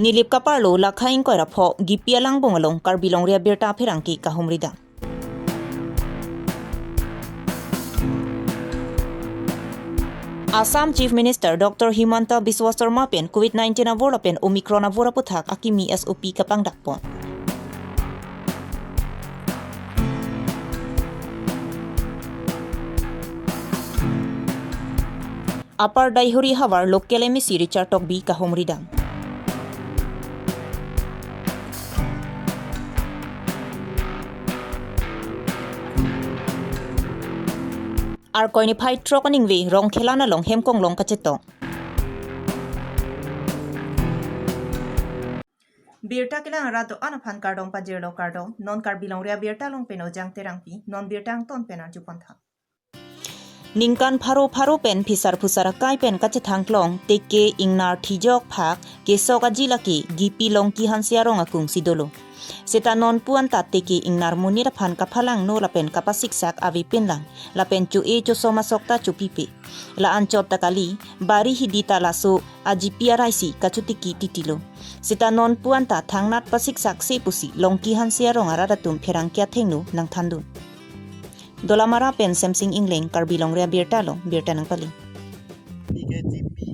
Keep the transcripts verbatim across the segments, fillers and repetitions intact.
Nilip kaparlo Lakha ingkoi ra pho, Gipi alangbung along Karbi Longri abirta pherangke kahumridam. Assam Chief Minister Doctor Himanta Biswa Sarma pen Covid nineteen avur lapen Omicron avur aputhak akimi S O P kapangdakpon. Upper Daihori havar local M A C Richard Tokbi kahumridam. Arkoi niphai throk aningve Rongkhelan along hemkonglong kachetong. Birta kelang arat do-an aphan kardom pajirlo, kardom. Non Karbi Longri abirta along pen Ojang Terangpi, non birta angton pen arjupon tha. Ningkan pharo pharo pen phisar phusar akai pen kachethang klong teke ingnar thijok phak kesok aji lake Gipi Longki Hanse arong akung si dolo. Seta nonpu anta teke ingnar monit aphan kaphalangno lapen kapasiksak ave pinlang, lapen cho-e chosom asok ta chopipe. La anchot ta kali, bari hidi ta laso ajipi arai si kachotiki titilo. Seta nonpu anta thangnat pasiksak se pusi Longki Hanse arong arat atum pherangke athengno nangthandun. Dolamara pen Semsing Ingleng, Karbi Longri abirta along birta nangpali. Neli ke Gipi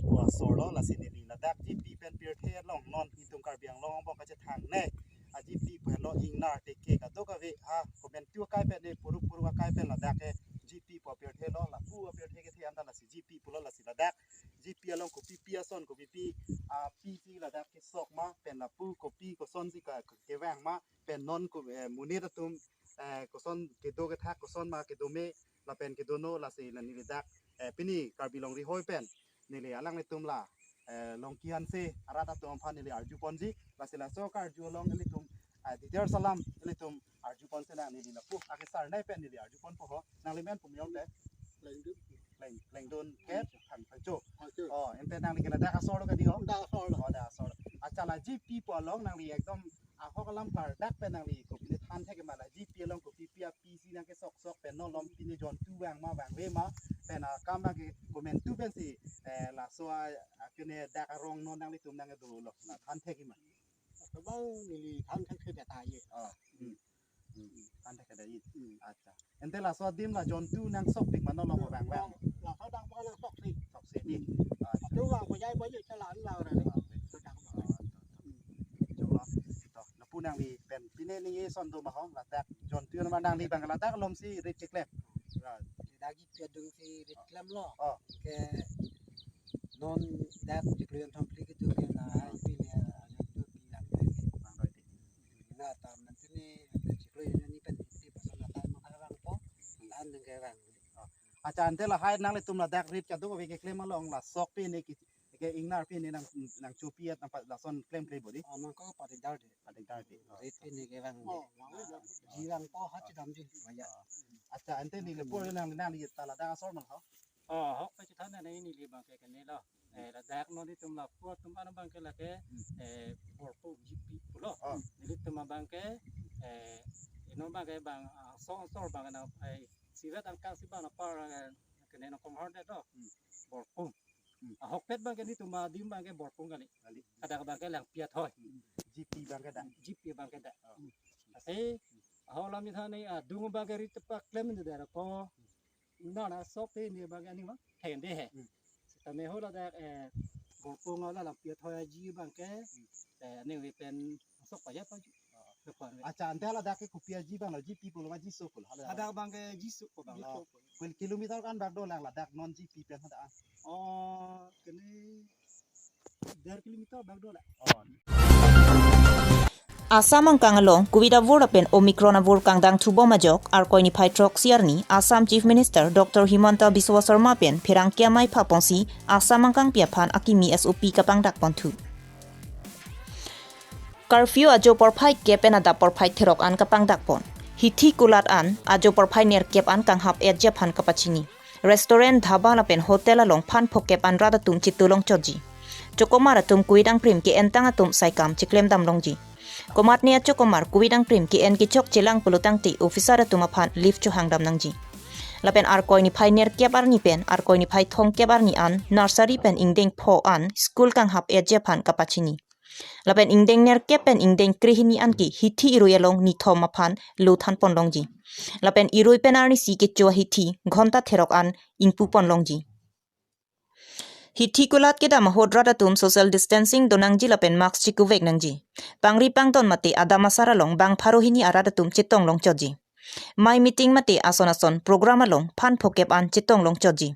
pu asor lo, lasi neli ladak Gipi pen pirthe along non itum Karbi Anglong angbong kachethang ne agipi pu helo ingnar teke kadokave ha komantu akai pen ne puruk puruk akai pen ladak ke Gipi pu apirthe lo, lapu apirthe kethe anta lasi Gipi pulo, lasi ladak Gipi along kopipi ason kopipi api si ladak kesok ma pen lapu kopi kosonsi ka kevang ma pen non ko, eh, monit atum, eh, koson kedo kethak koson ma kedo me lapen kedo no, lasi la neli dak, eh, pini Karbi Longri hoi pen neli alanglitum la, eh, Longki Hanse arat atum aphan neli arjuponji, lasi laso karju along ilitum, eh, detail alam ilitum arjupon si nang neli lapu akesar nai pen neli arjuponpo ho. Nanglimen pu me-ong te? Lengdun. Leng, Lengdun ke Thang, Thangcho. Thangcho. Oh, ante nangli ke ladak asor lo kadi ho? Dak asor lo. Oh, dak asor. Accha, la Gipi pu along nangli ekdom ahok alam klardak pen nangli kopine than thek ma, la Gipi along kopipi api si nangkesok sok pen non lom pine jontu vang ma vangve ma pen akam ke komantu pensi, eh, laso a, a kene dak arong non nanglitum nangkedo lo, la than thek ma? Labang neli than thek thek ta ye. Oh. Hmm. Hmm. Than thek ta ye. Hmm. Accha. Ante laso adim la jontu nangsokpik ma non lom vangve? Laso dak pa nangsok si. Sok si di. Accha. Atu vang ko jai ko ye chalan la ra. Ah, oke. Laso dak pa. Ah, to, to. Hmm. Choklo. To, lapu nangli pen pine ningje ason do ma ho, ladak jontu ma nangli abang ladak lom si rit keklem? Ya. Dagi pi adung si rit klemlo. Oh. Ke non dak chiklo kethom phli kedo ke lahai pine ajontu pi lang. Lang roi di. Na ta man pine chiklo kethom phli pen pi pason na ta ma kevangpo. Lan deng kevang. Oh. Accha, ante lahai nanglitum ladak rit kadokave keklem along la sok pine ke, ke ingnar pine nang, nangchopi at nang pa, lason klemkle bo di? Oh, nangko patikdar di. Patikdar di. Oh. Rit pine kevang di. Oh, vang di. Ji vangpo ha chedamji. Oh, ya. Oh. Accha, ante neli lapu nang, nangli ta ladak asor ma ho? Oh, ahok pachethang nang neli abang ke kene lo. Eh, ladak non itum lapu atum an abang ke lake, hmm, eh, Borpung Gipi pulo. Oh. Nelitum abang ke, eh, inon abang ke bang, ah, asong asor abang na, eh, sivet angkang si bang na par, eh, kene nangkong hor det lo. Hmm. Borpung. Hmm. Ahokpet abang ke nelitum adim abang ke Borpung kali. Kali. Kadang abang ke Langpiathoi. Hmm. Gipi abang ke dak. Gipi abang ke dak. Oh. Hmm. Lasi, ahok alam ithani, ah, dung abang ke rit paklem de dak ko. Ingnar asok te ne abang ke aning ma thende he. Hmm. Sitame ho ladak, eh, Borpung la Langpiathoi aji abang ke, hmm, eh, aning ve pen sok pajat pajat. Oh. Depan ve. Accha, ante ladak ke kopi aji abang lo, Gipi pulo ma Giso pulo? Ladak abang ke Giso ko abang lo. Giso ko. Kil-, kilometer ko-an bak dolang ladak non Gipi pen hadak an? Oh, kene der kilometer bak dolang. Oh. Assam angkang along Covid avur lapen Omicron avur kangdang thubom ajok, Arkoi niphai throksi arni Assam Chief Minister Doctor Himanta Biswa Sarma pen pherangke amei phaponsi Assam angkangpi aphan akimi S O P kapangdakponthu. Curfew ajo porphai kep pen adap porphai therok an kapangdakpon. Hithi kulat an ajo porphai nerkep an kanghap etji aphan kapachini. Restaurant, dhaba lapen hotel along phan phokep an rat atum chitulong chotji. Chokomar atum Covid angprim ke-entang atum saikam chiklemdam longji. Komatne achokomar Covid angprim ke-en kechokche lang pulotangte officer atum aphan leave chohangdam nangji. Lapen Arkoi niphai nerkep arni pen Arkoi niphai thomkep arni an nursery pen ingdeng pho an school kanghap etji aphan kapachini. Lapen ingdeng nerkep pen ingdeng krehini an ke hithi irui along nithom aphan lo thanpon longji. Lapen irui pen arnisi kecho ahithi ghonta therok an ingpupon longji. Hithi kulat kedam ahut rat atum social distancing donangji lapen mask chikuvek nangji. Pangri pangdon mate adam asar along bang pharo hini arat atum chetong longchotji. Mei meeting mate ason ason program along phan phokep an chetong longchotji.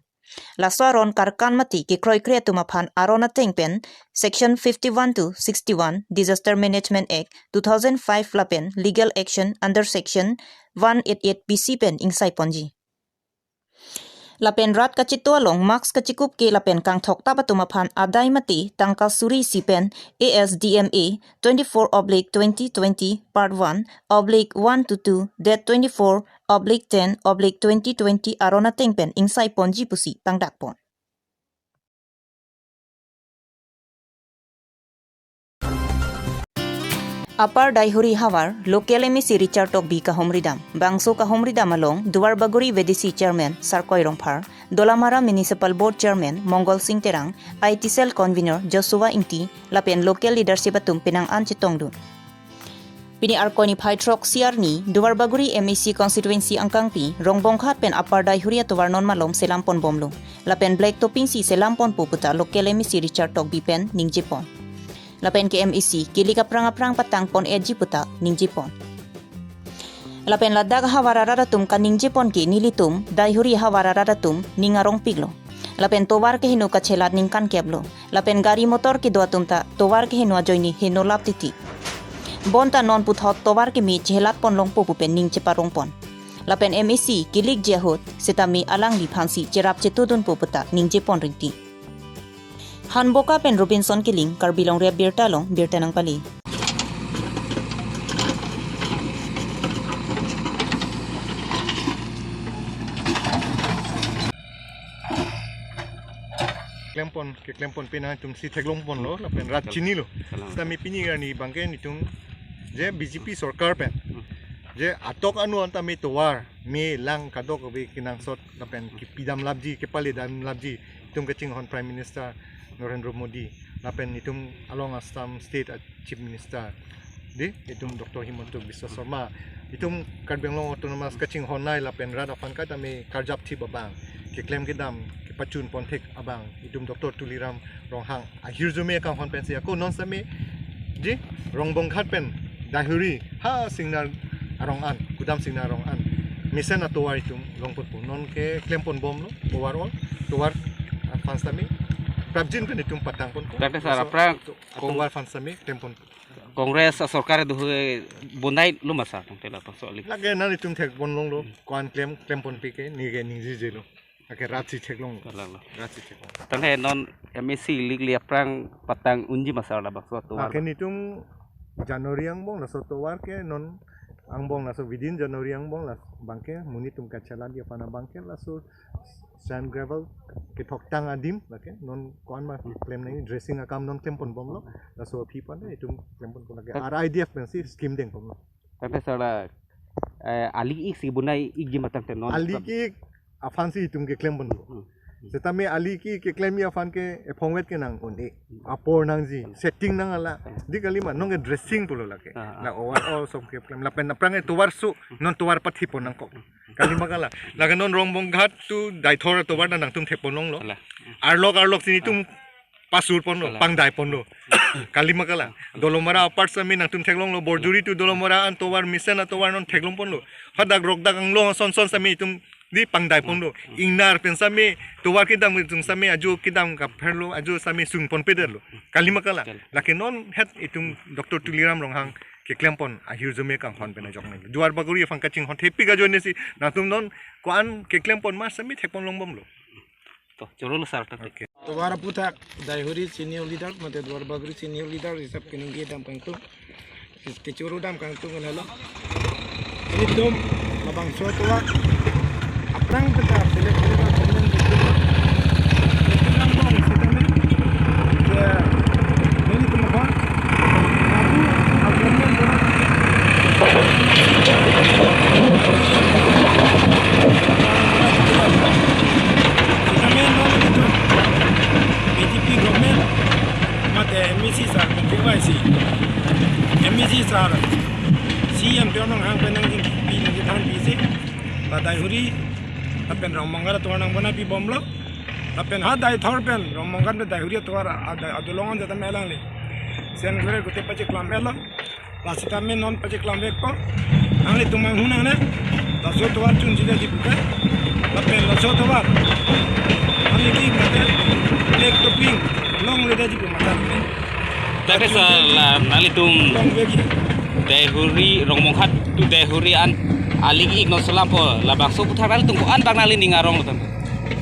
Laso aron karkan mate kekroikre atum aphan aron ateng pen Section fifty-one to sixty-one Disaster Management Act two thousand five lapen Legal Action under Section one eight eight B C pen ingsaiponji. Lapen rat kachito along mask kachikup ke lapen kangthok tap atum aphan adai mate tangka suri isi pen A S D M A twenty-four oblique twenty twenty part one oblique one to two date twenty-four oblique ten oblique twenty twenty aron ateng pen ingsaiponji pusi pangdakpon. Upper Daihuri havar local M A C Richard Tokbi kahumridam. Bangso kahumridam along Duarbagori V D C chairman Sarkoi Rongphar, Dolamara Municipal Board chairman Mongol Sing Terang, I T cell convener Joshua Ingti, lapen local leadership atum penang an chetongdun. Pini Arkoi niphai throksi arni Duarbagori M A C constituency angkangpi Rongbonghat pen Upper Daihuri atovar non malom selamponbomlo. Lapen black topping si selamponpo puta local M A C Richard Tokbi pen ningjepon. Lapen ke M A C kilik aphrang aphrang patangpon-etji puta ningjepon. Lapen ladak havar arat atum kaningjepon ke nelitum Daihuri havar arat atum ning arongpiklo. Lapen tovar keheno kachelat ningkan keplo. Lapen gari motor kedo atum ta tovar keheno ajoine henolap titi. Bonta non puthot tovar keme chelatpon longpo pu pen ning cheparongpon. Lapen M A C kilikji ahut setame alangliphansi cherap chetudunpo puta ningjepon rinti. Hanboka pen Robinson Killing, Karbi Longri Abirta along birta nangpale. Klempon, keklempon pena itum si theklongponlo, lapen rat chinilo. Kalang. Sitame pini arni abangke nelitum je B J P sorkar pen. Hmm. Je atok anu an tame tovar, me lang kadokave kenangsot, lapen kepidamlapji, kepaledamlapji, itum kachinghon Prime Minister Narendra Modi, lapen itum along Assam State Chief Minister, di, itum Doctor Himanta Biswa Sarma, itum Karbi Anglong Autonomous kachinghonnei lapen rat aphan kaitame karjapthip abang, keklem kedam, kepachunpon thek abang, itum Doctor Tuliram Ronghang ahirjume kanghon pensi ako non sitame, di, Rongbonghat pen Daihuri ha Singnar arong an, kudam Singnar arong an mesen atovar itum longponpo, non keklemponbomlo, tovar all, tovar aphan sitame prapjin pen itum patangponpo. Tangte sar, laso aphrang to-, Kong- atovar aphan sitame klempon. Congress asorkar do he bonai lo ma sar tangte labangso alik. Lake non itum thekpon longlo, ko-an klem, klemponpi ke, neke ningjejelo. Lake rat si theklonglo. Kalang lo. Rat si theklong. Tangte non M A C likli aphrang patang unji ma sar labangso tovar. Lake nelitum January angbong laso tovar ke non angbong laso within January angbong la abangke monit atum kachelatji aphan abangke laso sand gravel kethoktang adim lake non ko-an ma klem nangji, dressing akam non klemponbomlo, laso aphi aphan itum klemponpo lake R I D F pensi scheme dengponlo. Tangte sar la, eh, ali ik si bonai ikji ma tangte non. Ali ik aphansi itum keklemponpo. Hmm. Setame ali ik keklemji aphan ke ephongvet ke nang un-e. Apor nangji, setting nang ala. Di kalima, non ke dressing pulo lake. Ah, ah. La overall som keklem. Lapen aphrang atovar su, non tovar pathipon nangkok. Kalima kalang. Lake non Rongbonghat to Daithor atovar ta nangtum thekpon longlo. Kalang. Arlok arlok si nelitum pasurponlo, kalang, pangdaiponlo. Kalima kalang. Dolamara apart sitame nangtum theklonglo, Borjuri to Dolamara an tovar mesen atovar non theklongponlo. Hadak Rokdak Anglong ason son sitame itum di pangdaiponlo. Ingnar pen sitame tovar kedam itum sitame ajo kedam kapherlo, ajo sitame sungponpedetlo. Kalima kalang. Kalang. Lake non het itum Doctor Tuliram Ronghang keklempon ahirjume kanghon pen ajok nanglo. Duarbagori aphan kachinghon thepik ajoinesi nangtum non ko-an keklempon ma sitame thekpon longbomlo. To, chorolo sar tangte. Okay. Tovar aphuthak Daihuri senior leader, mate Duarbagori senior leader, hisap keningje dam kangtung. Kechoro dam kangtung kan halo. Nelitum labangso tovar aphrang peta selek selek government itu. Nelitum angbong sitame. Ya, nelitum apa? Aku, aku government tovar. Sitame non nelitum B J P government mate M A C sar, K Y C, Huri, lapen Rongmonghat atovar nang bona pi bomlo. Lapen ha Deithor pen Rongmonghat pen Deihuri atovar a-, a-, adolong an jata me alangli Saint Clare kote pacheklam etlo. Lasi tame non pacheklam vekpo. Nanglitum manghu nangne. Laso atovar chunji daji puke. Lapen laso atovar. Aliki mate black topping longledaji pu mata nangne. Tapi sa la nanglitum longvekji. Deihuri Rongmonghat to Deihuri an aliki ik non selampo, labangso aputhak nanglitum ko-an bang nangli ning arong lo tame?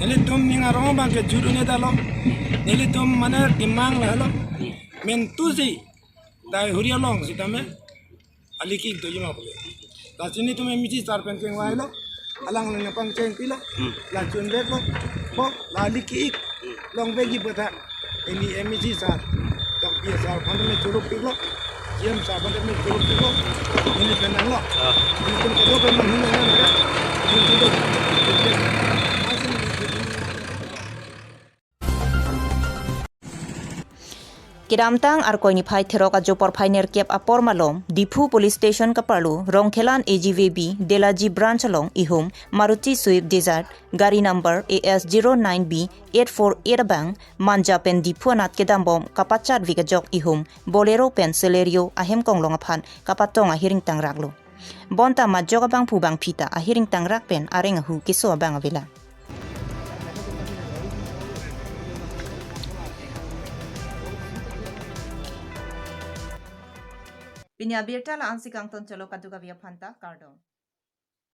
Nelitum ning arong abang ke juru ne dalo. Nelitum mane timang lahelo. Mentusi Deihuri along sitame aliki ik doji ma pule. Lasi nelitum M A C sir pen chengvailo. Alangli nangpangcheng pilo. Hmm. La chunveklo. Bo, la aliki ik longvekji aputhak. Ili M A C sir, Tokbi sir aphan tame choro piklo. C M sir aphan tame choro piklo. Ili pen nanglo. Ah. Nelitum kedo pen manghu nang nang. Kedamtang Arkoi niphai therok ajo porphai nerkep apor malom, Diphu Police Station kaparlo, Rongkhelan A G V B, Delaji Branch along ihum, Maruti Swift Dzire, gari number A S zero nine B eight four eight abang, Manja pen Diphu anat kedambom kapachatvi kajok ihum, Bolero pen Celerio ahem konglong aphan kapatong ahir ingtangraklo. Bonta majok abangphu bangphi ta ahir ingtangrak pen areng ahu keso abang avela. Pini abirta la-ansi kangton cholo, kadokave aphanta kardom.